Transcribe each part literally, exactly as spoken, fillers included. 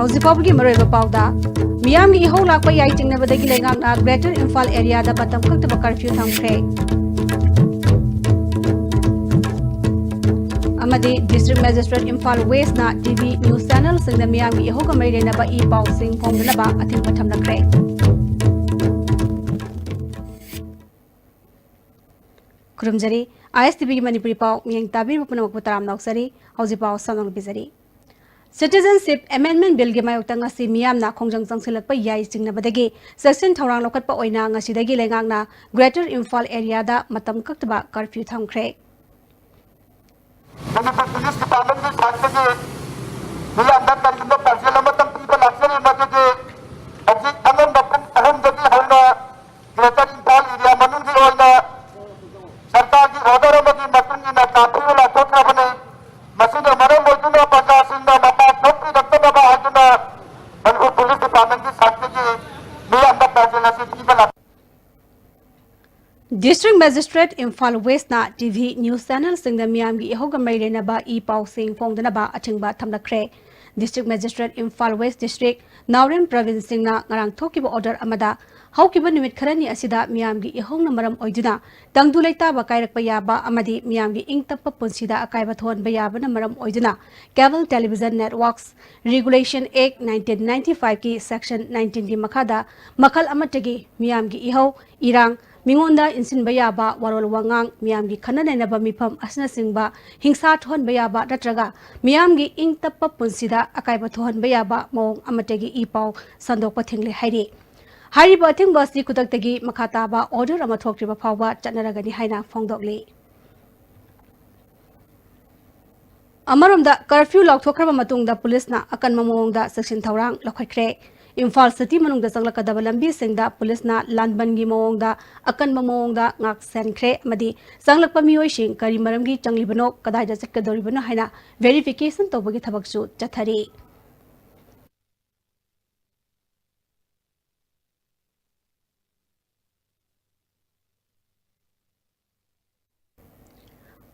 ꯍꯧꯖꯤꯛ ꯐꯥꯎꯕꯒꯤ ꯃꯔꯨꯑꯣꯏꯕ ꯄꯥꯎꯗ, ꯃꯤꯌꯥꯝꯒꯤ ꯏꯍꯧ ꯂꯥꯛꯄ ꯌꯥꯏ ꯆꯤꯡꯅꯕꯗꯒꯤ ꯂꯩꯉꯥꯛꯅ Greater Imphal area ꯗ ꯃꯇꯝ ꯀꯛꯇꯕ curfew ꯊꯝꯈ꯭ꯔꯦ꯫ ꯑꯃꯗꯤ District Magistrate Imphal West ꯅ T V news channel ꯁꯤꯡꯗ ꯃꯤꯌꯥꯝꯒꯤ ꯏꯍꯧꯒ ꯃꯔꯤ ꯂꯩꯅꯕ ꯏ ꯄꯥꯎꯁꯤꯡ ꯐꯣꯡꯗꯅꯕ ꯑꯊꯤꯡꯕ ꯊꯝꯂꯛꯈ꯭ꯔꯦ꯫ ꯈꯨꯔꯨꯝꯖꯔꯤ꯫ I S T V ꯒꯤ ꯃꯅꯤꯄꯨꯔꯤ ꯄꯥꯎ ꯃꯤꯠꯌꯦꯡ ꯇꯥꯕꯤꯔꯤꯕ ꯄꯨꯝꯅꯃꯛꯄꯨ ꯇꯔꯥꯝꯅ ꯑꯣꯛꯆꯔꯤ꯫ ꯍꯧꯖꯤꯛ ꯄꯥꯎ ꯁꯝꯂꯞꯅ ꯄꯤꯖꯔꯤ꯫ Citizenship Amendment Bill ꯒꯤ ꯃꯥꯌꯣꯛꯇ ꯉꯁꯤ ꯃꯤꯌꯥꯝꯅ ꯈꯣꯡꯖꯪ ꯆꯪꯁꯤꯜꯂꯛꯄ ꯌꯥꯏ ꯆꯤꯡꯅꯕꯗꯒꯤ ꯆꯦꯛꯁꯤꯟ ꯊꯧꯔꯥꯡ ꯂꯧꯈꯠꯄ ꯑꯣꯏꯅ ꯉꯁꯤꯗꯒꯤ ꯂꯩꯉꯥꯛꯅ Greater Imphal area ꯗ ꯃꯇꯝ ꯀꯛꯇꯕ curfew ꯊꯝꯈ꯭ꯔꯦ꯫ ꯃꯅꯤꯄꯨꯔ ꯄꯨꯂꯤꯁ ꯗꯤꯄꯥꯔꯠꯃꯦꯟꯒꯤ ꯁꯥꯏꯠꯇꯒꯤ ꯃꯤꯌꯥꯝꯗ ꯀꯔꯤꯒꯨꯝꯕ ꯄꯥꯎꯖꯦꯜ ꯑꯃꯇꯪ ꯄꯤꯕ ꯂꯥꯛꯆꯔꯤ, ꯃꯗꯨꯗꯤ ꯍꯧꯖꯤꯛ ꯑꯉꯟꯕ ꯄꯨꯡ ꯑꯍꯨꯝꯗꯒꯤ ꯍꯧꯅ Greater Imphal area ꯃꯅꯨꯡꯒꯤ ꯑꯣꯏꯅ ꯁꯔꯀꯥꯔꯒꯤ order ꯑꯃꯒꯤ ꯃꯇꯨꯡ ꯏꯟꯅ curfew ꯂꯥꯎꯊꯣꯛꯈ꯭ꯔꯕꯅꯤ꯫ ꯃꯁꯤꯅ ꯃꯔꯝ ꯑꯣꯏꯗꯨꯅ ꯄ꯭ꯔꯖꯥꯁꯤꯡꯅ ꯃꯄꯥꯟ ꯊꯣꯛꯄꯤꯔꯛꯇꯅꯕ ꯍꯥꯏꯗꯨꯅ ꯃꯅꯤꯄꯨꯔ ꯄꯨꯂꯤꯁ ꯗꯤꯄꯥꯔꯠꯃꯦꯟꯒꯤ ꯁꯥꯏꯠꯇꯒꯤ ꯃꯤꯌꯥꯝꯗ ꯄꯥꯎꯖꯦꯜ ꯑꯁꯤ ꯄꯤꯕ ꯂꯥꯛ- District Magistrate Imphal West ꯅ T V news channel ꯁꯤꯡꯗ ꯃꯤꯌꯥꯝꯒꯤ ꯏꯍꯧꯒ ꯃꯔꯤ ꯂꯩꯅꯕ ꯏ ꯄꯥꯎꯁꯤꯡ ꯐꯣꯡꯗꯅꯕ ꯑꯊꯤꯡꯕ ꯊꯝꯂꯛꯈ꯭ꯔꯦ꯫ District Magistrate Imphal West District ꯅꯥꯎꯔꯦꯝ ꯄ꯭ꯔꯕꯤꯟ ꯁꯤꯡꯅ ꯉꯔꯥꯡ ꯊꯣꯛꯈꯤꯕ order ꯑꯃꯗ ꯍꯧꯈꯤꯕ ꯅꯨꯃꯤꯠ ꯈꯔꯅꯤ ꯑꯁꯤꯗ ꯃꯤꯌꯥꯝꯒꯤ ꯏꯍꯧꯅ ꯃꯔꯝ ꯑꯣꯏꯗꯨꯅ ꯇꯪꯗꯨ ꯂꯩꯇꯥꯕ ꯀꯥꯏꯔꯛꯄ ꯌꯥꯕ ꯑꯃꯗꯤ ꯃꯤꯌꯥꯝꯒꯤ ꯏꯪ ꯇꯞꯄ ꯄꯨꯟꯁꯤꯗ ꯑꯀꯥꯏꯕ ꯊꯣꯛꯍꯟꯕ ꯌꯥꯕꯅ ꯃꯔꯝ ꯑꯣꯏꯗꯨꯅ Cable Television Networks Regulation Act nineteen ninety-five ꯀꯤ section nineteen ꯒꯤ ꯃꯈꯥꯗ ꯃꯈꯜ ꯑꯃꯠꯇꯒꯤ ꯃꯤꯌꯥꯝꯒꯤ ꯏꯍꯧ, ꯏꯔꯥꯡ, ꯃꯤꯉꯣꯟꯗ ꯏꯟꯁꯤꯟꯕ ꯌꯥꯕ ꯋꯥꯔꯣꯜ ꯋꯥꯉꯥꯡ, ꯃꯤꯌꯥꯝꯒꯤ ꯈꯟꯅ ꯅꯩꯅꯕ ꯃꯤꯐꯝ ꯑꯁꯤꯅꯆꯤꯡꯕ ꯍꯤꯡꯁꯥ ꯊꯣꯛꯍꯟꯕ ꯌꯥꯕ ꯅꯠꯇ꯭ꯔꯒ ꯃꯤꯌꯥꯝꯒꯤ ꯏꯪ ꯇꯞꯄ ꯄꯨꯟꯁꯤꯗ ꯑꯀꯥꯏꯕ ꯊꯣꯛꯍꯟꯕ ꯌꯥꯕ ꯃꯑꯣꯡ ꯑꯃꯠꯇꯒꯤ ꯏ ꯄꯥꯎ ꯁꯟꯗꯣꯛꯄ ꯊꯤꯡꯂꯦ ꯍꯥꯏꯔꯤ꯫ ꯍꯥꯏꯔꯤꯕ ꯑꯊꯤꯡꯕ ꯑꯁꯤ ꯈꯨꯗꯛꯇꯒꯤ ꯃꯈꯥ ꯇꯥꯕ order ꯑꯃ ꯊꯣꯛꯇ꯭ꯔꯤꯕ ꯐꯥꯎꯕ ꯆꯠꯅꯔꯒꯅꯤ ꯍꯥꯏꯅ ꯐꯣꯡꯗꯣꯛꯂꯤ꯫ ꯑꯃꯔꯣꯝꯗ, curfew ꯂꯥꯎꯊꯣꯛꯈ꯭ꯔꯕ ꯃꯇꯨꯡꯗ ꯄꯨꯂꯤꯁꯅ ꯑꯀꯟꯕ ꯃꯑꯣꯡꯗ ꯆꯦꯛꯁꯤꯟ ꯊꯧꯔꯥꯡ ꯂꯧꯈꯠꯈ꯭ꯔꯦ꯫ ꯏꯝꯐꯥꯜ city ꯃꯅꯨꯡꯗ ꯆꯪꯂꯛꯀꯗꯕ ꯂꯝꯕꯤꯁꯤꯡꯗ ꯄꯨꯂꯤꯁꯅ ꯂꯥꯟꯕꯟꯒꯤ ꯃꯑꯣꯡꯗ ꯑꯀꯟꯕ ꯃꯑꯣꯡꯗ ꯉꯥꯛ ꯁꯦꯟꯈ꯭ꯔꯦ ꯑꯃꯗꯤ ꯆꯪꯂꯛꯄ ꯃꯤꯑꯣꯏꯁꯤꯡ ꯀꯔꯤ ꯃꯔꯝꯒꯤ ꯆꯪꯂꯤꯕꯅꯣ, ꯀꯗꯥꯏꯗ ꯆꯠꯀꯗꯧꯔꯤꯕꯅꯣ ꯍꯥꯏꯅ verification ꯇꯧꯕꯒꯤ ꯊꯕꯛꯁꯨ ꯆꯠꯊꯔꯤ꯫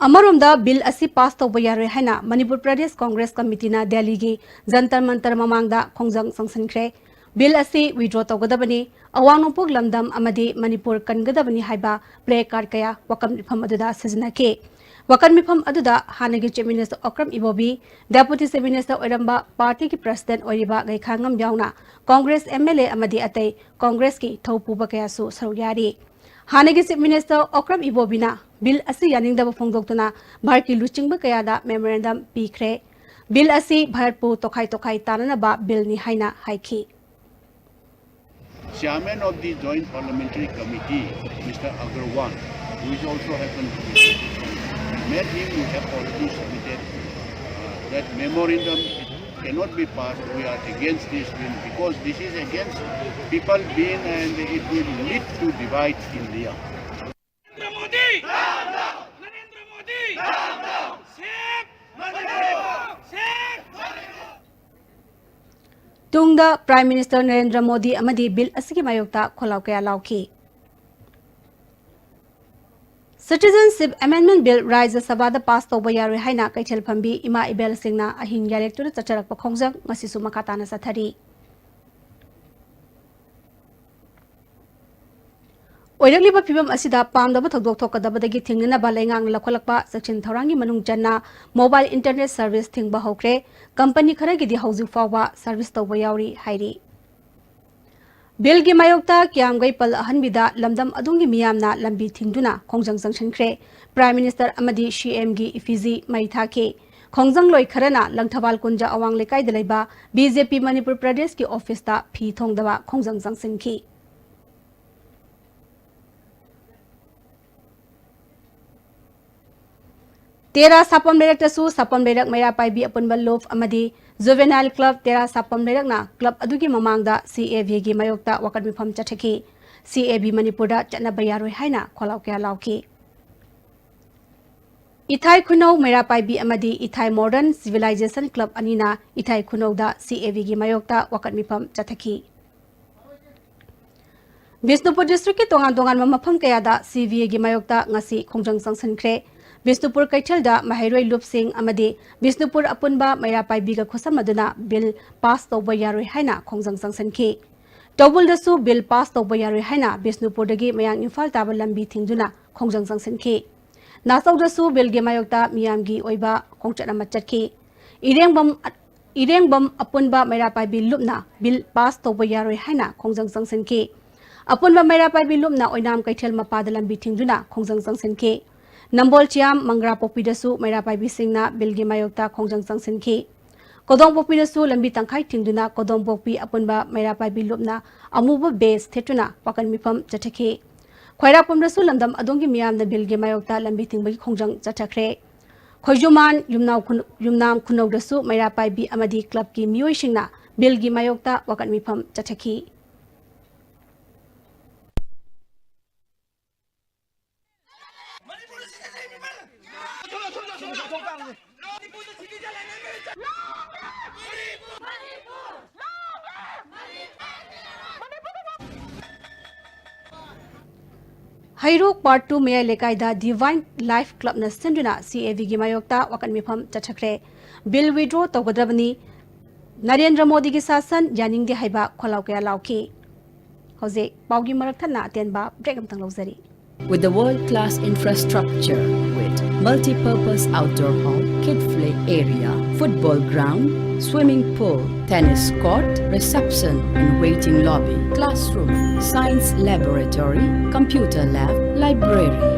ꯑꯃꯔꯣꯝꯗ, ꯕꯤꯜ ꯑꯁꯤ ꯄꯥꯁ ꯇꯧꯕ ꯌꯥꯔꯣꯏ ꯍꯥꯏꯅ ꯃꯅꯤꯄꯨꯔ ꯄ꯭ꯔꯗꯦꯁ ꯀꯣꯡꯒ꯭ꯔꯦꯁ ꯀꯃꯤꯇꯤꯅ ꯗꯦꯜꯂꯤꯒꯤ ꯖꯟꯇꯔ ꯃꯟꯇꯔ ꯃꯃꯥꯡꯗ ꯈꯣꯡꯖꯪ ꯆꯪꯁꯤꯟꯈ꯭ꯔꯦ꯫ ꯕꯤꯜ ꯑꯁꯤ ꯋꯤꯗ꯭ꯔꯣ ꯇꯧꯒꯗꯕꯅꯤ, ꯑꯋꯥꯡ ꯅꯣꯡꯄꯣꯛ ꯂꯝꯗꯝ ꯑꯃꯗꯤ ꯃꯅꯤꯄꯨꯔ ꯀꯟꯒꯗꯕꯅꯤ ꯍꯥꯏꯕ ꯄ꯭ꯂꯦ ꯀꯥꯔꯗ ꯀꯌꯥ ꯋꯥꯀꯠ ꯃꯤꯐꯝ ꯑꯗꯨꯗ ꯁꯤꯖꯤꯟꯅꯈꯤ꯫ ꯋꯥꯀꯠ ꯃꯤꯐꯝ ꯑꯗꯨꯗ ꯍꯥꯟꯅꯒꯤ chief minister Okram Ibobi, deputy chief minister ꯑꯣꯏꯔꯝꯕ ꯄꯥꯔꯇꯤꯒꯤ ꯄ꯭ꯔꯁꯤꯗꯦꯟꯠ ꯑꯣꯏꯔꯤꯕ ꯒꯩꯈꯥꯉꯝ ꯌꯥꯎꯅ ꯀꯣꯡꯒ꯭ꯔꯦꯁ ꯑꯦꯝ ꯑꯦꯜ ꯑꯦ ꯑꯃꯗꯤ ꯑꯇꯩ ꯀꯣꯡꯒ꯭ꯔꯦꯁꯀꯤ ꯊꯧ ꯄꯨꯕ ꯀꯌꯥꯁꯨ ꯁꯔꯨꯛ ꯌꯥꯔꯤ꯫ ꯍꯥꯟꯅꯒꯤ ꯆꯤꯐ ꯃꯤꯅꯤꯁꯇꯔ ꯑꯣꯀ꯭ꯔꯝ ꯏꯕꯣꯕꯤꯅ ꯕꯤꯜ ꯑꯁꯤ ꯌꯥꯅꯤꯡꯗꯕ ꯐꯣꯡꯗꯣꯛꯇꯨꯅ ꯚꯥꯔꯠꯀꯤ ꯂꯨꯆꯤꯡꯕ ꯀꯌꯥꯗ ꯃꯦꯃꯣꯔꯦꯟꯗꯝ ꯄꯤꯈ꯭ꯔꯦ꯫ ꯕꯤꯜ ꯑꯁꯤ ꯚꯥꯔꯠꯄꯨ ꯇꯣꯈꯥꯏ ꯇꯣꯈꯥꯏ ꯇꯥꯅꯅꯕ ꯕꯤꯜꯅꯤ ꯍꯥꯏꯅ ꯍꯥꯏꯈꯤ꯫ Chairman of the Joint Parliamentary Committee, Mister Agarwal, who is also happened to be, met him, you have already submitted, uh, that memorandum. It cannot be passed. We are against this bill because this is against people being, and it will lead to divide India. Narendra Modi, Narendra Modi, Sheikh, Sheikh. ꯇꯨꯡꯗ prime minister Narendra Modi ꯑꯃꯗꯤ bill ꯑꯁꯤꯒꯤ ꯃꯥꯌꯣꯛꯇ ꯈꯣꯜꯂꯥꯎ ꯀꯌꯥ ꯂꯥꯎꯈꯤ꯫ Citizenship amendment bill ꯔꯥꯖ꯭ꯌ ꯁꯚꯥꯗ pass ꯇꯧꯕ ꯌꯥꯔꯣꯏ ꯍꯥꯏꯅ ꯀꯩꯊꯦꯜ ꯐꯝꯕꯤ ꯏꯃꯥ ꯏꯕꯦꯜꯁꯤꯡꯅ ꯑꯍꯤꯡ ꯌꯥꯔꯦꯛꯇꯨꯅ ꯆꯠꯆꯔꯛꯄ ꯈꯣꯡꯖꯪ ꯉꯁꯤꯁꯨ ꯃꯈꯥ ꯇꯥꯅ ꯆꯠꯊꯔꯤ꯫ ꯑꯣꯏꯔꯛꯂꯤꯕ ꯐꯤꯚꯝ ꯑꯁꯤꯗ ꯄꯥꯝꯗꯕ ꯊꯧꯗꯣꯛ ꯊꯣꯛꯀꯗꯕꯗꯒꯤ ꯊꯤꯡꯅꯅꯕ ꯂꯩꯉꯥꯛꯅ ꯂꯧꯈꯠꯂꯛꯄ ꯆꯦꯛꯁꯤꯟ ꯊꯧꯔꯥꯡꯒꯤ ꯃꯅꯨꯡ ꯆꯟꯅ ꯃꯣꯕꯥꯏꯜ ꯏꯟꯇꯔꯅꯦꯠ ꯁꯔꯚꯤꯁ ꯊꯤꯡꯕ ꯍꯧꯈ꯭ꯔꯦ꯫ ꯀꯝꯄꯅꯤ ꯈꯔꯒꯤꯗꯤ ꯍꯧꯖꯤꯛ ꯐꯥꯎꯕ ꯁꯔꯚꯤꯁ ꯇꯧꯕ ꯌꯥꯎꯔꯤ ꯍꯥꯏꯔꯤ꯫ ꯕꯤꯜꯒꯤ ꯃꯥꯌꯣꯛꯇ ꯀꯤꯌꯥꯝꯒꯩ ꯄꯜ ꯑꯍꯟꯕꯤꯗ ꯂꯝꯗꯝ ꯑꯗꯨꯒꯤ ꯃꯤꯌꯥꯝꯅ ꯂꯝꯕꯤ ꯊꯤꯡꯗꯨꯅ ꯈꯣꯡꯖꯪ ꯆꯪꯁꯤꯟꯈ꯭ꯔꯦ꯫ ꯄ꯭ꯔꯥꯏꯝ ꯃꯤꯅꯤꯁꯇꯔ ꯑꯃꯗꯤ ꯁꯤ ꯑꯦꯝꯒꯤ ꯏꯐꯤꯖꯤ ꯃꯩ ꯊꯥꯈꯤ꯫ ꯈꯣꯡꯖꯪꯂꯣꯏ ꯈꯔꯅ ꯂꯪꯊꯕꯥꯜ ꯀꯨꯟꯖ ꯑꯋꯥꯡ ꯂꯩꯀꯥꯏꯗ ꯂꯩꯕ ꯕꯤ ꯖꯦ ꯄꯤ ꯃꯅꯤꯄꯨꯔ ꯄ꯭ꯔꯗꯦꯁꯀꯤ ꯑꯣꯐꯤꯁꯇ ꯐꯤ ꯊꯣꯡꯗꯕ ꯈꯣꯡꯖꯪ ꯆꯪꯁꯤꯟꯈꯤ꯫ ꯇꯦꯔꯥ ꯁꯥꯄꯝ ꯂꯩꯔꯛꯇꯁꯨ ꯁꯥꯄꯝ ꯂꯩꯔꯛ ꯃꯩꯔꯥ ꯄꯥꯏꯕꯤ ꯑꯄꯨꯟꯕ ꯂꯨꯞ ꯑꯃꯗꯤ ꯖꯨꯚꯦꯅꯥꯏꯜ ꯀ꯭ꯂꯕ ꯇꯦꯔꯥ ꯁꯥꯄꯝ ꯂꯩꯔꯛꯅ ꯀ꯭ꯂꯕ ꯑꯗꯨꯒꯤ ꯃꯃꯥꯡꯗ ꯁꯤ ꯑꯦ ꯚꯤꯒꯤ ꯃꯥꯌꯣꯛꯇ ꯋꯥꯀꯠ ꯃꯤꯐꯝ ꯆꯠꯊꯈꯤ꯫ ꯁꯤ ꯑꯦ ꯚꯤ ꯃꯅꯤꯄꯨꯔꯗ ꯆꯠꯅꯕ ꯌꯥꯔꯣꯏ ꯍꯥꯏꯅ ꯈꯣꯜꯂꯥꯎ ꯀꯌꯥ ꯂꯥꯎꯈꯤ꯫ ꯏꯊꯥꯏ ꯈꯨꯅꯧ ꯃꯩꯔꯥ ꯄꯥꯏꯕꯤ ꯑꯃꯗꯤ ꯏꯊꯥꯏ ꯃꯣꯗꯔꯟ ꯁꯤꯚꯤꯂꯥꯏꯖꯦꯁꯟ ꯀ꯭ꯂꯕ ꯑꯅꯤꯅ ꯏꯊꯥꯏ ꯈꯨꯅꯧꯗ ꯁꯤ ꯑꯦ ꯚꯤꯒꯤ ꯃꯥꯌꯣꯛꯇ ꯋꯥꯀꯠ ꯃꯤꯐꯝ ꯆꯠꯊꯈꯤ꯫ ꯕꯤꯁꯅꯨꯄꯨꯔ ꯗꯤꯁꯇ꯭ꯔꯤꯛꯀꯤ ꯇꯣꯉꯥꯟ ꯇꯣꯉꯥꯟꯕ ꯃꯐꯝ ꯀꯌꯥꯗ ꯁꯤ ꯚꯤ ꯑꯦꯒꯤ ꯃꯥꯌꯣꯛꯇ ꯉꯁꯤ ꯈꯣꯡꯖꯪ ꯆꯪꯁꯤꯟꯈ꯭ꯔꯦ꯫ ꯕꯤꯁꯅꯨꯄꯨꯔ ꯀꯩꯊꯦꯜꯗ ꯃꯍꯩꯔꯣꯏ ꯂꯨꯞꯁꯤꯡ ꯑꯃꯗꯤ ꯕꯤꯁꯅꯨꯄꯨꯔ ꯑꯄꯨꯟꯕ ꯃꯩꯔꯥ ꯄꯥꯏꯕꯤꯒ ꯈꯨꯠꯁꯝꯅꯗꯨꯅ ꯕꯤꯜ ꯄꯥꯁ ꯇꯧꯕ ꯌꯥꯔꯣꯏ ꯍꯥꯏꯅ ꯈꯣꯡꯖꯪ ꯆꯪꯁꯤꯟꯈꯤ꯫ ꯇꯧꯕꯨꯜꯗꯁꯨ ꯕꯤꯜ ꯄꯥꯁ ꯇꯧꯕ ꯌꯥꯔꯣꯏ ꯍꯥꯏꯅ ꯕꯤꯁꯅꯨꯄꯨꯔꯗꯒꯤ ꯃꯌꯥꯡ ꯏꯝꯐꯥꯜ ꯇꯥꯕ ꯂꯝꯕꯤ ꯊꯤꯡꯗꯨꯅ ꯈꯣꯡꯖꯪ ꯆꯪꯁꯤꯟꯈꯤ꯫ ꯅꯥꯆꯧꯗꯁꯨ ꯕꯤꯜꯒꯤ ꯃꯥꯌꯣꯛꯇ ꯃꯤꯌꯥꯝꯒꯤ ꯑꯣꯏꯕ ꯈꯣꯡꯆꯠ ꯑꯃ ꯆꯠꯈꯤ꯫ ꯏꯔꯦꯡꯕꯝ, ꯏꯔꯦꯡꯕꯝ ꯑꯄꯨꯟꯕ ꯃꯩꯔꯥ ꯄꯥꯏꯕꯤ ꯂꯨꯞꯅ ꯕꯤꯜ ꯄꯥꯁ ꯇꯧꯕ ꯌꯥꯔꯣꯏ ꯍꯥꯏꯅ ꯈꯣꯡꯖꯪ ꯆꯪꯁꯤꯟꯈꯤ꯫ ꯑꯄꯨꯟꯕ ꯃꯩꯔꯥ ꯄꯥꯏꯕꯤ ꯂꯨꯞꯅ ꯑꯣꯏꯅꯥꯝ ꯀꯩꯊꯦꯜ ꯃꯄꯥꯗ ꯂꯝꯕꯤ ꯊꯤꯡꯗꯨꯅ ꯈꯣꯡꯖꯪ ꯆꯪꯁꯤꯟꯈꯤ꯫ ꯅꯝꯕꯣꯜ ꯆꯤꯌꯥꯝ ꯃꯪꯒ꯭ꯔꯥ ꯄꯣꯛꯄꯤꯗꯁꯨ ꯃꯩꯔꯥ ꯄꯥꯏꯕꯤꯁꯤꯡꯅ ꯕꯤꯜꯒꯤ ꯃꯥꯌꯣꯛꯇ ꯈꯣꯡꯖꯪ ꯆꯪꯁꯤꯟꯈꯤ꯫ ꯀꯣꯗꯣꯡꯄꯣꯛꯄꯤꯗꯁꯨ ꯂꯝꯕꯤ ꯇꯪꯈꯥꯏ ꯊꯤꯡꯗꯨꯅ ꯀꯣꯗꯣꯡꯄꯣꯛꯄꯤ ꯑꯄꯨꯟꯕ ꯃꯩꯔꯥ ꯄꯥꯏꯕꯤ ꯂꯨꯞꯅ ꯑꯃꯨꯕ ꯕꯦꯖ ꯊꯦꯠꯇꯨꯅ ꯋꯥꯀꯠ ꯃꯤꯐꯝ ꯆꯠꯊꯈꯤ꯫ ꯈ꯭ꯋꯥꯏꯔꯥꯛꯄꯝꯗꯁꯨ ꯂꯝꯗꯝ ꯑꯗꯣꯝꯒꯤ ꯃꯤꯌꯥꯝꯅ ꯕꯤꯜꯒꯤ ꯃꯥꯌꯣꯛꯇ ꯂꯝꯕꯤ ꯊꯤꯡꯕꯒꯤ ꯈꯣꯡꯖꯪ ꯆꯠꯊꯈ꯭ꯔꯦ꯫ ꯈꯣꯏꯖꯨꯃꯥꯟ ꯌꯨꯝꯅꯥꯝ ꯈꯨꯟ-, ꯌꯨꯝꯅꯥꯝ ꯈꯨꯅꯧꯗꯁꯨ ꯃꯩꯔꯥ ꯄꯥꯏꯕꯤ ꯑꯃꯗꯤ ꯀ꯭ꯂꯕꯀꯤ ꯃꯤꯑꯣꯏꯁꯤꯡꯅ ꯕꯤꯜꯒꯤ ꯃꯥꯌꯣꯛꯇ ꯋꯥꯀꯠ ꯃꯤꯐꯝ ꯆꯠꯊꯈꯤ꯫ ꯍꯩꯔꯣꯛ Part two ꯃꯌꯥꯏ ꯂꯩꯀꯥꯏꯗ Divine Life Clubꯅ ꯁꯤꯟꯗꯨꯅ C A Vꯒꯤ ꯃꯥꯌꯣꯛꯇ ꯋꯥꯀꯠ ꯃꯤꯐꯝ ꯆꯠꯊꯈ꯭ꯔꯦ꯫ ꯕꯤꯜ withdraw ꯇꯧꯒꯗꯕꯅꯤ, ꯅꯔꯦꯟꯗ꯭ꯔ ꯃꯣꯗꯤꯒꯤ ꯁꯥꯁꯟ ꯌꯥꯅꯤꯡꯗꯦ ꯍꯥꯏꯕ ꯈꯣꯜꯂꯥꯎ ꯀꯌꯥ ꯂꯥꯎꯈꯤ꯫ ꯍꯧꯖꯤꯛ ꯄꯥꯎꯒꯤ ꯃꯔꯛ ꯊꯠꯅ ꯑꯇꯦꯟꯕ break ꯑꯃꯇꯪ ꯂꯧꯖꯔꯤ꯫ With the world-class infrastructure, with multi-purpose outdoor hall, kid play area, football ground, swimming pool, tennis court, reception and waiting lobby, classroom, science laboratory, computer lab, library,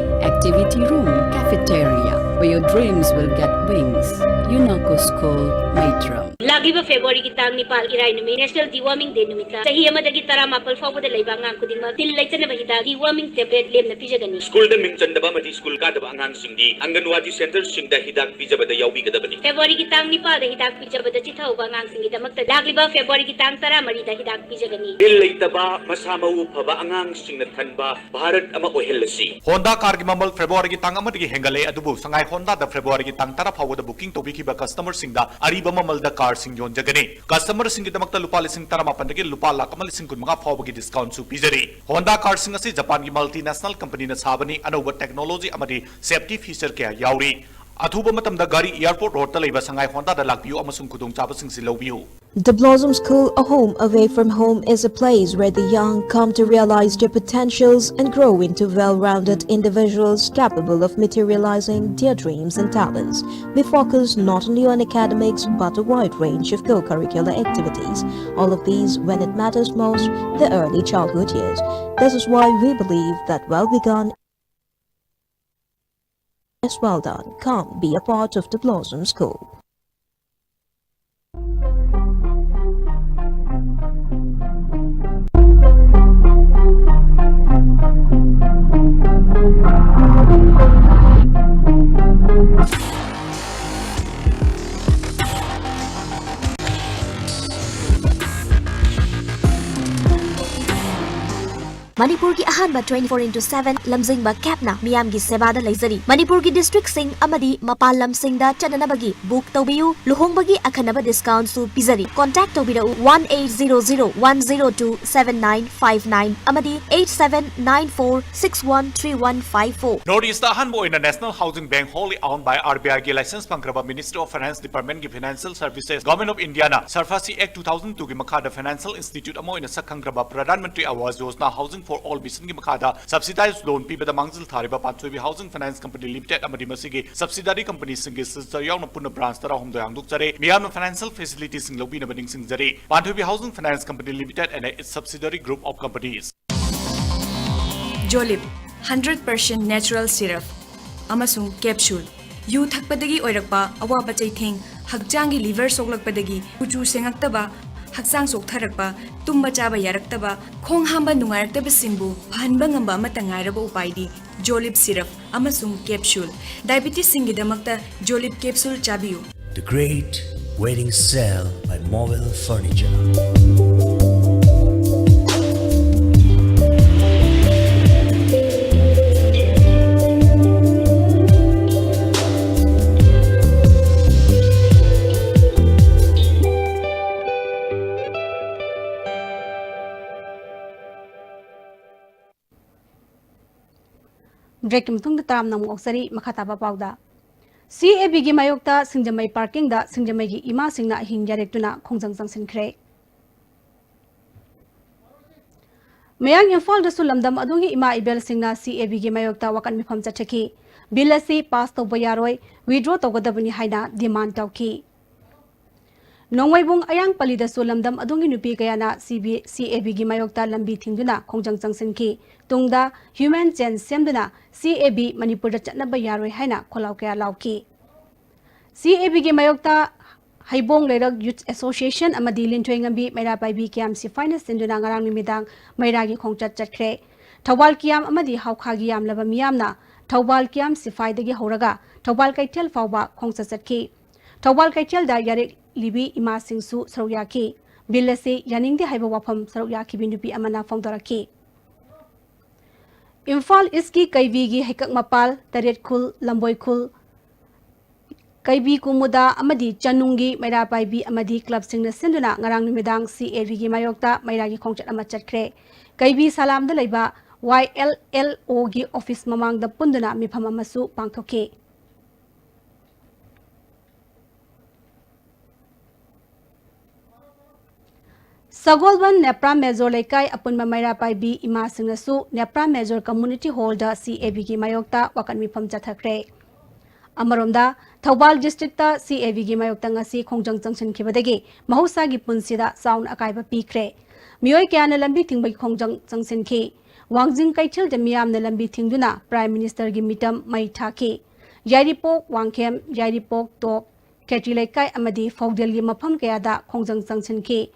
activity room, cafeteria, where your dreams will get wings. Unako School, Maitram. ꯂꯥꯛꯂꯤꯕ Februaryꯒꯤ ꯇꯥꯡ ꯅꯤꯄꯥꯜ, ꯏꯔꯥꯏ ꯅꯨꯃꯤꯠ, National Deworming Day ꯅꯨꯃꯤꯠꯇ ꯆꯍꯤ ꯑꯃꯗꯒꯤ ꯇꯔꯥꯃꯥꯄꯜ ꯐꯥꯎꯕꯗ ꯂꯩꯕ ꯑꯉꯥꯡ ꯈꯨꯗꯤꯡꯃꯛ ꯇꯤꯟ ꯂꯩꯇꯅꯕ ꯍꯤꯗꯥꯛ Deworming Tablet ꯂꯦꯝꯅ ꯄꯤꯖꯒꯅꯤ꯫ ꯁ꯭ꯀꯨꯜꯗ ꯃꯤꯡ ꯆꯟꯗꯕ ꯑꯃꯗꯤ ꯁ꯭ꯀꯨꯜ ꯀꯥꯗꯕ ꯑꯉꯥꯡꯁꯤꯡꯗꯤ ꯑꯪꯒꯟꯋꯥꯗꯤ centreꯁꯤꯡꯗ ꯍꯤꯗꯥꯛ ꯄꯤꯖꯕꯗ ꯌꯥꯎꯕꯤꯒꯗꯕꯅꯤ꯫ Februaryꯒꯤ ꯇꯥꯡ ꯅꯤꯄꯥꯜꯗ ꯍꯤꯗꯥꯛ ꯄꯤꯖꯕꯗ ꯆꯤꯊꯍꯧꯕ ꯑꯉꯥꯡꯁꯤꯡꯒꯤꯗꯃꯛꯇ ꯂꯥꯛꯂꯤꯕ Februaryꯒꯤ ꯇꯥꯡ ꯇꯔꯥꯃꯔꯤꯗ ꯍꯤꯗꯥꯛ ꯄꯤꯖꯒꯅꯤ꯫ ꯇꯤꯟ ꯂꯩꯇꯕ, ꯃꯁꯥ ꯃꯎ ꯐꯕ ꯑꯉꯥꯡꯁꯤꯡꯅ ꯊꯟꯕ ꯚꯥꯔꯠ ꯑꯃ ꯑꯣꯏꯍꯜꯂꯁꯤ꯫ Honda carꯒꯤ ꯃꯃꯜ Februaryꯒꯤ ꯇꯥꯡ ꯑꯃꯗꯒꯤ ꯍꯦꯟꯒꯠꯂꯦ, ꯑꯗꯨꯕꯨ ꯁꯉꯥꯏ Hondaꯗ Februaryꯒꯤ ꯇꯥꯡ ꯇꯔꯥ ꯐꯥꯎꯕꯗ booking ꯇꯧꯕꯤꯈꯤꯕ customerꯁꯤꯡꯗ ꯑꯔꯤꯕ ꯃꯃꯜꯗ car ꯌꯣꯟꯖꯒꯅꯤ꯫ ꯀꯁꯇꯃꯔꯁꯤꯡꯒꯤꯗꯃꯛꯇ ꯂꯨꯄꯥ ꯂꯤꯁꯤꯡ ꯇꯔꯥꯃꯥꯄꯟꯗꯒꯤ ꯂꯨꯄꯥ ꯂꯥꯈ ꯑꯃ ꯂꯤꯁꯤꯡ ꯀꯨꯟꯃꯉꯥ ꯐꯥꯎꯕꯒꯤ ꯗꯤꯁꯀꯥꯎꯟꯁꯨ ꯄꯤꯖꯔꯤ꯫ ꯍꯣꯟꯗꯥ ꯀꯥꯔꯁꯤꯡ ꯑꯁꯤ ꯖꯄꯥꯟꯒꯤ ꯃꯜꯇꯤꯅꯦꯁꯅꯦꯜ ꯀꯝꯄꯅꯤꯅ ꯁꯥꯕꯅꯤ꯫ ꯑꯅꯧꯕ ꯇꯦꯛꯅꯣꯂꯣꯖꯤ ꯑꯃꯗꯤ ꯁꯦꯐꯇꯤ ꯐꯤꯆꯔ ꯀꯌꯥ ꯌꯥꯎꯔꯤ꯫ ꯑꯊꯨꯕ ꯃꯇꯝꯗ ꯒꯥꯔꯤ ꯑꯦꯌꯔꯄꯣꯔꯠ ꯔꯣꯗꯇ ꯂꯩꯕ ꯁꯉꯥꯏ ꯍꯣꯟꯗꯥꯗ ꯂꯥꯛꯄꯤꯌꯨ ꯑꯃꯁꯨꯡ ꯈꯨꯗꯣꯡꯆꯥꯕꯁꯤꯡꯁꯤ ꯂꯧꯕꯤꯌꯨ꯫ The Blossom School, a home away from home, is a place where the young come to realize their potentials and grow into well-rounded individuals capable of materializing their dreams and talents. We focus not only on academics but a wide range of co-curricular activities, all of these when it matters most, the early childhood years. This is why we believe that well begun is well done. Come be a part of the Blossom School. ꯃꯅꯤꯄꯨꯔꯒꯤ ꯑꯍꯥꯟꯕ twenty four into seven ꯂꯝꯖꯤꯡꯕ ꯀꯦꯞꯅ ꯃꯤꯌꯥꯝꯒꯤ ꯁꯦꯕꯥꯗ ꯂꯩꯖꯔꯤ꯫ ꯃꯅꯤꯄꯨꯔꯒꯤ ꯗꯤꯁꯇ꯭ꯔꯤꯛꯁꯤꯡ ꯑꯃꯗꯤ ꯃꯄꯥꯟ ꯂꯝꯁꯤꯡꯗ ꯆꯠꯅꯅꯕꯒꯤ book ꯇꯧꯕꯤꯌꯨ꯫ ꯂꯨꯍꯣꯡꯕꯒꯤ ꯑꯈꯟꯅꯕ ꯗꯤꯁꯀꯥꯎꯟꯁꯨ ꯄꯤꯖꯔꯤ꯫ ꯀꯣꯟꯇꯦꯛ ꯇꯧꯕꯤꯔꯛꯎ one eight zero zero one zero two seven nine five nine ꯑꯃꯗꯤ eight seven nine four six one three one five four꯫ North east ꯑꯍꯥꯟꯕ ꯑꯣꯏꯅ National Housing Bank, wholly owned by RBIꯒꯤ licence ꯐꯪꯈ꯭ꯔꯕ Ministry of Finance Departmentꯀꯤ Financial Services, Government of Indiaꯅ SARFAESI Act two thousand twoꯒꯤ ꯃꯈꯥꯗ financial institute ꯑꯃ ꯑꯣꯏꯅ ꯁꯛ ꯈꯪꯈ꯭ꯔꯕ Pradhan Mantri Awas Yojana Housing for All missionꯒꯤ ꯃꯈꯥꯗ subsidized loan ꯄꯤꯕꯗ ꯃꯥꯡꯖꯤꯜ ꯊꯥꯔꯤꯕ ꯄꯥꯟꯊꯣꯏꯕꯤ Housing Finance Company Limited ꯑꯃꯗꯤ ꯃꯁꯤꯒꯤ subsidiary companyꯁꯤꯡꯒꯤ sister ꯌꯥꯎꯅ ꯄꯨꯟꯅ branch ꯇꯔꯥꯍꯨꯝꯗꯣꯏ ꯍꯥꯡꯗꯣꯛꯆꯔꯦ꯫ ꯃꯤꯌꯥꯝꯅ financial facilitiesꯁꯤꯡ ꯂꯧꯕꯤꯅꯕ ꯅꯤꯡꯁꯤꯡꯖꯔꯤ꯫ ꯄꯥꯟꯊꯣꯏꯕꯤ Housing Finance Company Limited and its subsidiary group of companies. Jolib, hundred percent natural syrup ꯑꯃꯁꯨꯡ capsule꯫ ꯌꯨ ꯊꯛꯄꯗꯒꯤ ꯑꯣꯏꯔꯛꯄ ꯑꯋꯥꯕ ꯆꯩꯊꯦꯡ, ꯍꯛꯆꯥꯡꯒꯤ liver ꯁꯣꯛꯂꯛꯄꯗꯒꯤ ꯀꯨꯆꯨ ꯁꯦꯡꯉꯛꯇꯕ, ꯍꯛꯆꯥꯡ ꯆꯣꯛꯊꯔꯛꯄ, ꯇꯨꯝꯕ ꯆꯥꯕ ꯌꯥꯔꯛꯇꯕ, ꯈꯣꯡ ꯍꯥꯝꯕ ꯅꯨꯡꯉꯥꯏꯔꯛꯇꯕꯁꯤꯡꯕꯨ ꯐꯍꯟꯕ ꯉꯝꯕ ꯑꯃꯠꯇ ꯉꯥꯏꯔꯕ ꯎꯄꯥꯏꯗꯤ Jolib syrup ꯑꯃꯁꯨꯡ capsule꯫ Diabetesꯁꯤꯡꯒꯤꯗꯃꯛꯇ Jolib capsule ꯆꯥꯕꯤꯌꯨ꯫ The Great Wedding Sale by Mobile Furniture. Break ꯀꯤ ꯃꯇꯨꯡꯗ ꯇꯔꯥꯝꯅ ꯑꯃꯨꯛ ꯑꯣꯛꯆꯔꯤ꯫ ꯃꯈꯥ ꯇꯥꯕ ꯄꯥꯎꯗ, C A B ꯒꯤ ꯃꯥꯌꯣꯛꯇ ꯁꯤꯡꯖꯃꯩ parking ꯗ ꯁꯤꯡꯖꯃꯩꯒꯤ ꯏꯃꯥꯁꯤꯡꯅ ꯑꯍꯤꯡ ꯌꯥꯔꯦꯛꯇꯨꯅ ꯈꯣꯡꯖꯪ ꯆꯪꯁꯤꯟꯈ꯭ꯔꯦ꯫ ꯃꯌꯥꯡ ꯏꯝꯐꯥꯜꯗꯁꯨ ꯂꯝꯗꯝ ꯑꯗꯨꯒꯤ ꯏꯃꯥ ꯏꯕꯦꯜꯁꯤꯡꯅ C A B ꯒꯤ ꯃꯥꯌꯣꯛꯇ ꯋꯥꯀꯠ ꯃꯤꯐꯝ ꯆꯠꯊꯈꯤ꯫ Bill ꯑꯁꯤ pass ꯇꯧꯕ ꯌꯥꯔꯣꯏ, withdraw ꯇꯧꯒꯗꯕꯅꯤ ꯍꯥꯏꯅ demand ꯇꯧꯈꯤ꯫ ꯅꯣꯡꯃꯩꯕꯨꯡ ꯑꯌꯥꯡꯄꯜꯂꯤꯗꯁꯨ ꯂꯝꯗꯝ ꯑꯗꯨꯒꯤ ꯅꯨꯄꯤ ꯀꯌꯥꯅ C B, C A B ꯒꯤ ꯃꯥꯌꯣꯛꯇ ꯂꯝꯕꯤ ꯊꯤꯡꯗꯨꯅ ꯈꯣꯡꯖꯪ ꯆꯪꯁꯤꯟꯈꯤ꯫ ꯇꯨꯡꯗ human chain ꯁꯦꯝꯗꯨꯅ C A B ꯃꯅꯤꯄꯨꯔꯗ ꯆꯠꯅꯕ ꯌꯥꯔꯣꯏ ꯍꯥꯏꯅ ꯈꯣꯜꯂꯥꯎ ꯀꯌꯥ ꯂꯥꯎꯈꯤ꯫ C A B ꯒꯤ ꯃꯥꯌꯣꯛꯇ ꯍꯩꯕꯣꯡ ꯂꯩꯔꯛ Youth Association ꯑꯃꯗꯤ ꯂꯤꯟꯊꯣꯏꯉꯝꯕꯤ ꯃꯩꯔꯥ ꯄꯥꯏꯕꯤ ꯀꯤꯌꯥꯝ ꯁꯤꯐꯥꯏꯅ ꯁꯤꯟꯗꯨꯅ ꯉꯔꯥꯡ ꯅꯨꯃꯤꯗꯥꯡ ꯃꯩꯔꯥꯒꯤ ꯈꯣꯡꯆꯠ ꯆꯠꯈ꯭ꯔꯦ꯫ ꯊꯧꯕꯥꯜ ꯀꯤꯌꯥꯝ ꯑꯃꯗꯤ ꯍꯥꯎꯈꯥꯒꯤ ꯌꯥꯝꯂꯕ ꯃꯤꯌꯥꯝꯅ ꯊꯧꯕꯥꯜ ꯀꯤꯌꯥꯝ ꯁꯤꯐꯥꯏꯗꯒꯤ ꯍꯧꯔꯒ ꯊꯧꯕꯥꯜ ꯀꯩꯊꯦꯜ ꯐꯥꯎꯕ ꯈꯣꯡꯆꯠ ꯆꯠꯈꯤ꯫ ꯊꯧꯕꯥꯜ ꯀꯩꯊꯦꯜꯗ ꯌꯥꯔꯦꯛ ꯂꯤꯕꯤ ꯏꯃꯥꯁꯤꯡꯁꯨ ꯁꯔꯨꯛ ꯌꯥꯈꯤ꯫ Bill ꯑꯁꯤ ꯌꯥꯅꯤꯡꯗꯦ ꯍꯥꯏꯕ ꯋꯥꯐꯝ ꯁꯔꯨꯛ ꯌꯥꯈꯤꯕꯤ ꯅꯨꯄꯤ ꯑꯃꯅ ꯐꯣꯡꯗꯣꯔꯛꯈꯤ꯫ ꯏꯝꯐꯥꯜ ꯏꯁꯀꯤ ꯀꯩꯕꯤꯒꯤ ꯍꯩꯀꯛ ꯃꯄꯥꯜ, ꯇꯔꯦꯠ ꯈꯨꯜ, ꯂꯝꯕꯣꯏ ꯈꯨꯜ, ꯀꯩꯕꯤ ꯀꯨꯃꯨꯗ ꯑꯃꯗꯤ ꯆꯅꯨꯡꯒꯤ ꯃꯩꯔꯥ ꯄꯥꯏꯕꯤ ꯑꯃꯗꯤ club ꯁꯤꯡꯅ ꯁꯤꯟꯗꯨꯅ ꯉꯔꯥꯡ ꯅꯨꯃꯤꯗꯥꯡ C A B ꯒꯤ ꯃꯥꯌꯣꯛꯇ ꯃꯩꯔꯥꯒꯤ ꯈꯣꯡꯆꯠ ꯑꯃ ꯆꯠꯈ꯭ꯔꯦ꯫ ꯀꯩꯕꯤ ꯁꯂꯥꯝꯗ ꯂꯩꯕ Y L L O ꯒꯤ office ꯃꯃꯥꯡꯗ ꯄꯨꯟꯗꯨꯅ ꯃꯤꯐꯝ ꯑꯃꯁꯨ ꯄꯥꯡꯊꯣꯛꯈꯤ꯫ ꯁꯒꯣꯜꯕꯟ ꯅꯦꯄ꯭ꯔꯥ ꯃꯦꯖꯣꯔ ꯂꯩꯀꯥꯏ ꯑꯄꯨꯟꯕ ꯃꯩꯔꯥ ꯄꯥꯏꯕꯤ ꯏꯃꯥꯁꯤꯡꯅꯁꯨ ꯅꯦꯄ꯭ꯔꯥ ꯃꯦꯖꯣꯔ Community Hall ꯗ C A B ꯒꯤ ꯃꯥꯌꯣꯛꯇ ꯋꯥꯀꯠ ꯃꯤꯐꯝ ꯆꯠꯊꯈ꯭ꯔꯦ꯫ ꯑꯃꯔꯣꯝꯗ, ꯊꯧꯕꯥꯜ district ꯇ C A B ꯒꯤ ꯃꯥꯌꯣꯛꯇ ꯉꯁꯤ ꯈꯣꯡꯖꯪ ꯆꯪꯁꯤꯟꯈꯤꯕꯗꯒꯤ ꯃꯍꯧꯁꯥꯒꯤ ꯄꯨꯟꯁꯤꯗ ꯆꯥꯎꯅ ꯑꯀꯥꯏꯕ ꯄꯤꯈ꯭ꯔꯦ꯫ ꯃꯤꯑꯣꯏ ꯀꯌꯥꯅ ꯂꯝꯕꯤ ꯊꯤꯡꯕꯒꯤ ꯈꯣꯡꯖꯪ ꯆꯪꯁꯤꯟꯈꯤ꯫ ꯋꯥꯡꯖꯤꯡ ꯀꯩꯊꯦꯜꯗ ꯃꯤꯌꯥꯝꯅ ꯂꯝꯕꯤ ꯊꯤꯡꯗꯨꯅ Prime Minister ꯒꯤ ꯃꯤꯇꯝ ꯃꯩ ꯊꯥꯈꯤ꯫ ꯌꯥꯏꯔꯤꯄꯣꯛ, ꯋꯥꯡꯈꯦꯝ, ꯌꯥꯏꯔꯤꯄꯣꯛ, ꯇꯣꯞ, ꯈꯦꯇ꯭ꯔꯤ ꯂꯩꯀꯥꯏ ꯑꯃꯗꯤ ꯐꯧꯗꯦꯜꯒꯤ ꯃꯐꯝ ꯀꯌꯥꯗ ꯈꯣꯡꯖꯪ ꯆꯪꯁꯤꯟꯈꯤ꯫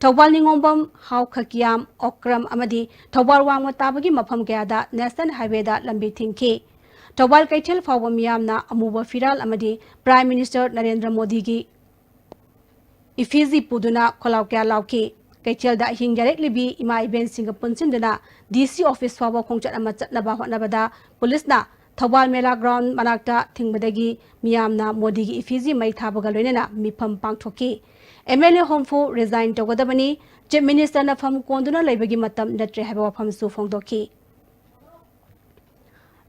ꯊꯧꯕꯥꯜ ꯅꯤꯉꯣꯝꯕꯝ, ꯍꯥꯎꯈꯀꯤꯌꯥꯝ, ꯑꯣꯀ꯭ꯔꯝ ꯑꯃꯗꯤ ꯊꯧꯕꯥꯜ ꯋꯥꯡꯃ ꯇꯥꯕꯒꯤ ꯃꯐꯝ ꯀꯌꯥꯗ National Highway ꯗ ꯂꯝꯕꯤ ꯊꯤꯡꯈꯤ꯫ ꯊꯧꯕꯥꯜ ꯀꯩꯊꯦꯜ ꯐꯥꯎꯕ ꯃꯤꯌꯥꯝꯅ ꯑꯃꯨꯕ ꯐꯤꯔꯥꯜ ꯑꯃꯗꯤ Prime Minister ꯅꯔꯦꯟꯗ꯭ꯔ ꯃꯣꯗꯤꯒꯤ effigy ꯄꯨꯗꯨꯅ ꯈꯣꯜꯂꯥꯎ ꯀꯌꯥ ꯂꯥꯎꯈꯤ꯫ ꯀꯩꯊꯦꯜꯗ ꯑꯍꯤꯡ ꯌꯥꯔꯦꯛꯂꯤꯕꯤ ꯏꯃꯥ ꯏꯕꯦꯟꯁꯤꯡꯒ ꯄꯨꯟꯁꯤꯟꯗꯨꯅ D C office ꯐꯥꯎꯕ ꯈꯣꯡꯆꯠ ꯑꯃ ꯆꯠꯅꯕ ꯍꯣꯠꯅꯕꯗ ꯄꯨꯂꯤꯁꯅ ꯊꯧꯕꯥꯜ ꯃꯦꯂꯥ ground ꯃꯅꯥꯛꯇ ꯊꯤꯡꯕꯗꯒꯤ ꯃꯤꯌꯥꯝꯅ ꯃꯣꯗꯤꯒꯤ effigy ꯃꯩ ꯊꯥꯕꯒ ꯂꯣꯏꯅꯅ ꯃꯤꯐꯝ ꯄꯥꯡꯊꯣꯛꯈꯤ꯫ M L A ꯍꯣꯝꯐꯨ resign ꯇꯧꯒꯗꯕꯅꯤ, Chief Minister ꯅ ꯐꯝ ꯀꯣꯟꯗꯨꯅ ꯂꯩꯕꯒꯤ ꯃꯇꯝ ꯅꯠꯇ꯭ꯔꯦ ꯍꯥꯏꯕ ꯋꯥꯐꯝꯁꯨ ꯐꯣꯡꯗꯣꯛꯈꯤ꯫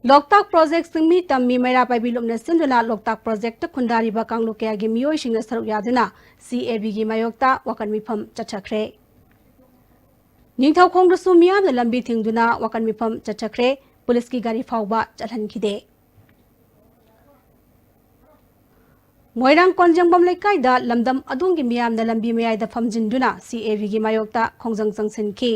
ꯂꯣꯛꯇꯥꯛ ꯄ꯭ꯔꯣꯖꯦꯛ ꯆꯤꯡꯃꯤ ꯇꯝꯃꯤ ꯃꯩꯔꯥ ꯄꯥꯏꯕꯤ ꯂꯨꯞꯅ ꯁꯤꯟꯗꯨꯅ ꯂꯣꯛꯇꯥꯛ ꯄ꯭ꯔꯣꯖꯦꯛꯇ ꯈꯨꯟꯗꯥꯔꯤꯕ ꯀꯥꯡꯂꯨꯞ ꯀꯌꯥꯒꯤ ꯃꯤꯑꯣꯏꯁꯤꯡꯅ ꯁꯔꯨꯛ ꯌꯥꯗꯨꯅ ꯁꯤ ꯑꯦ ꯕꯤꯒꯤ ꯃꯥꯌꯣꯛꯇ ꯋꯥꯀꯠ ꯃꯤꯐꯝ ꯆꯠꯊꯈ꯭ꯔꯦ꯫ ꯅꯤꯡꯊꯧꯈꯣꯡꯗꯁꯨ ꯃꯤꯌꯥꯝꯅ ꯂꯝꯕꯤ ꯊꯤꯡꯗꯨꯅ ꯋꯥꯀꯠ ꯃꯤꯐꯝ ꯆꯠꯊꯈ꯭ꯔꯦ꯫ ꯄꯨꯂꯤꯁꯀꯤ ꯒꯥꯔꯤ ꯐꯥꯎꯕ ꯆꯠꯍꯟꯈꯤꯗꯦ꯫ ꯃꯣꯏꯔꯥꯡ ꯀꯣꯟꯖꯦꯡꯕꯝ ꯂꯩꯀꯥꯏꯗ ꯂꯝꯗꯝ ꯑꯗꯣꯝꯒꯤ ꯃꯤꯌꯥꯝꯅ ꯂꯝꯕꯤ ꯃꯌꯥꯏꯗ ꯐꯝꯖꯤꯟꯗꯨꯅ ꯁꯤ ꯑꯦ ꯕꯤꯒꯤ ꯃꯥꯌꯣꯛꯇ ꯈꯣꯡꯖꯪ ꯆꯪꯁꯤꯟꯈꯤ꯫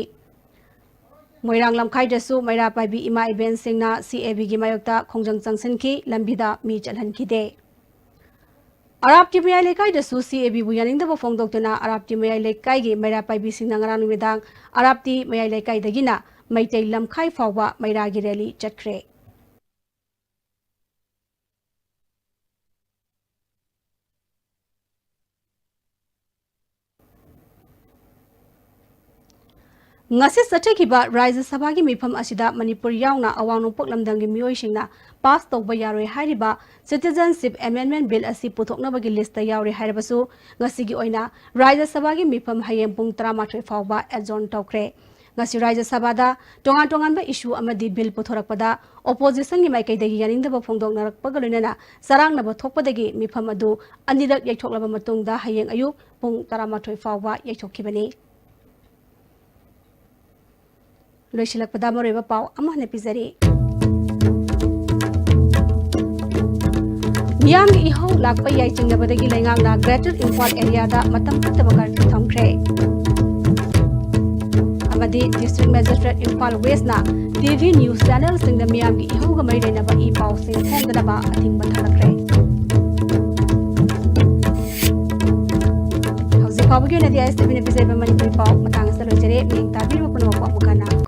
ꯃꯣꯏꯔꯥꯡ ꯂꯝꯈꯥꯏꯗꯁꯨ ꯃꯩꯔꯥ ꯄꯥꯏꯕꯤ ꯏꯃꯥ ꯏꯕꯦꯟꯁꯤꯡꯅ ꯁꯤ ꯑꯦ ꯕꯤꯒꯤ ꯃꯥꯌꯣꯛꯇ ꯈꯣꯡꯖꯪ ꯆꯪꯁꯤꯟꯈꯤ, ꯂꯝꯕꯤꯗ ꯃꯤ ꯆꯠꯍꯟꯈꯤꯗꯦ꯫ ꯑꯔꯥꯞꯇꯤ ꯃꯌꯥꯏ ꯂꯩꯀꯥꯏꯗꯁꯨ ꯁꯤ ꯑꯦ ꯕꯤꯕꯨ ꯌꯥꯅꯤꯡꯗꯕ ꯐꯣꯡꯗꯣꯛꯇꯨꯅ ꯑꯔꯥꯞꯇꯤ ꯃꯌꯥꯏ ꯂꯩꯀꯥꯏꯒꯤ ꯃꯩꯔꯥ ꯄꯥꯏꯕꯤꯁꯤꯡꯅ ꯉꯔꯥꯡ ꯅꯨꯃꯤꯗꯥꯡ ꯑꯔꯥꯞꯇꯤ ꯃꯌꯥꯏ ꯂꯩꯀꯥꯏꯗꯒꯤꯅ ꯃꯩꯇꯩ ꯂꯝꯈꯥꯏ ꯐꯥꯎꯕ ꯃꯩꯔꯥꯒꯤ ꯔꯦꯂꯤ ꯆꯠꯈ꯭ꯔꯦ꯫ ꯉꯁꯤ ꯆꯠꯊꯈꯤꯕ ꯔꯥꯖ꯭ꯌ ꯁꯚꯥꯒꯤ ꯃꯤꯐꯝ ꯑꯁꯤꯗ ꯃꯅꯤꯄꯨꯔ ꯌꯥꯎꯅ ꯑꯋꯥꯡ ꯅꯣꯡꯄꯣꯛ ꯂꯝꯗꯝꯒꯤ ꯃꯤꯑꯣꯏꯁꯤꯡꯅ ꯄꯥꯁ ꯇꯧꯕ ꯌꯥꯔꯣꯏ ꯍꯥꯏꯔꯤꯕ Citizenship Amendment Bill ꯑꯁꯤ ꯄꯨꯊꯣꯛꯅꯕꯒꯤ ꯂꯤꯁꯇ ꯌꯥꯎꯔꯦ ꯍꯥꯏꯔꯕꯁꯨ, ꯉꯁꯤꯒꯤ ꯑꯣꯏꯅ ꯔꯥꯖ꯭ꯌ ꯁꯚꯥꯒꯤ ꯃꯤꯐꯝ ꯍꯌꯦꯡ ꯄꯨꯡ ꯇꯔꯥꯃꯥꯊꯣꯏ ꯐꯥꯎꯕ adjourn ꯇꯧꯈ꯭ꯔꯦ꯫ ꯉꯁꯤ ꯔꯥꯖ꯭ꯌ ꯁꯚꯥꯗ ꯇꯣꯉꯥꯟ ꯇꯣꯉꯥꯟꯕ issue ꯑꯃꯗꯤ bill ꯄꯨꯊꯣꯔꯛꯄꯗ oppositionꯒꯤ ꯃꯥꯏꯀꯩꯗꯒꯤ ꯌꯥꯅꯤꯡꯗꯕ ꯐꯣꯡꯗꯣꯛꯅꯔꯛꯄꯒ ꯂꯣꯏꯅꯅ ꯆꯔꯥꯡꯅꯕ ꯊꯣꯛꯄꯗꯒꯤ ꯃꯤꯐꯝ ꯑꯗꯨ ꯑꯅꯤꯔꯛ ꯌꯩꯊꯣꯛꯂꯕ ꯃꯇꯨꯡꯗ ꯍꯌꯦꯡ ꯑꯌꯨꯛ ꯄꯨꯡ ꯇꯔꯥꯃꯥꯊꯣꯏ ꯐꯥꯎꯕ ꯌꯩꯊꯣꯛꯈꯤꯕꯅꯤ꯫ ꯂꯣꯏꯁꯤꯜꯂꯛꯄꯗ ꯃꯔꯨꯑꯣꯏꯕ ꯄꯥꯎ ꯑꯃ ꯍꯟꯅ ꯄꯤꯖꯔꯤ꯫ ꯃꯤꯌꯥꯝꯒꯤ ꯏꯍꯧ ꯂꯥꯛꯄ ꯌꯥꯏ ꯆꯤꯡꯅꯕꯗꯒꯤ ꯂꯩꯉꯥꯛꯅ Greater Imphal areaꯗ ꯃꯇꯝ ꯐꯠꯇꯕ curfew ꯊꯝꯈ꯭ꯔꯦ꯫ ꯑꯃꯗꯤ District Magistrate Imphal Westꯅ TV news channelꯁꯤꯡꯗ ꯃꯤꯌꯥꯝꯒꯤ ꯏꯍꯧꯒ ꯃꯔꯤ ꯂꯩꯅꯕ ꯏ ꯄꯥꯎꯁꯤꯡ ꯐꯣꯡꯗꯅꯕ ꯑꯊꯤꯡꯕ ꯊꯝꯂꯛꯈ꯭ꯔꯦ꯫ ꯍꯧꯖꯤꯛ ꯐꯥꯎꯕꯒꯤ ꯑꯣꯏꯅꯗꯤ ꯑꯥꯏ ꯑꯦꯁ ꯇꯤ ꯚꯤꯅ ꯄꯤꯖꯔꯤꯕ ꯃꯅꯤꯄꯨꯔꯤ ꯄꯥꯎ ꯃꯇꯥꯡ ꯑꯁꯤꯗ ꯂꯣꯏꯖꯔꯦ꯫ ꯃꯤꯠꯌꯦꯡ ꯇꯥꯕꯤꯔꯤꯕ ꯄꯨꯝꯅꯃꯛꯄꯨ ꯑꯃꯨꯛ ꯍꯟꯅ